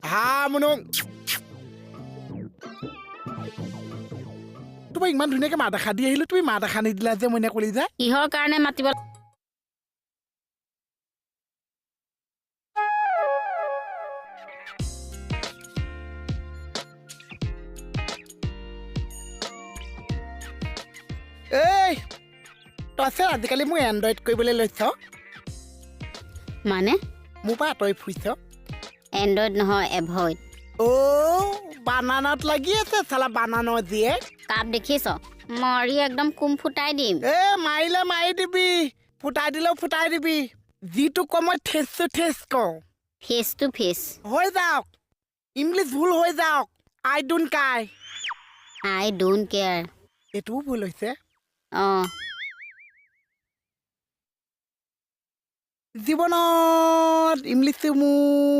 হা মুনু, তোমাক ইমান ধুনীয়াকে মাত এষাৰ দি আহিলো, তুমি মাত এষাৰ নিদিলা যে মইনা কলিজা। কিহৰ কাৰণে মাতিব? এই তই যে আজিকালি মোক এণ্ড্ৰইড কৰিবলৈ লৈছ। মানে? মোৰ পৰা আঁতৰি ফুৰিছ। এণ্ড্ৰইড নহয়, এভইড। অ' বানানত লাগি আছে চালা, বানানৰ জীয়েক। কাপ দেখিছ, মাৰি একদম কুম ফুটাই দিম। এ মাৰিলে মাৰি দিবি, ফুটাই দিলেও ফুটাই দিবি। যিটো কওঁ মই ঠেচ টু ঠেচ কওঁ। Face to face. হৈ যাওক, ইংলিছ ভুল হৈ যাওক, I don't care. I don't care. এইটোও ভুল হৈছে। অঁ। জীৱনত ইংলিছটো মোৰ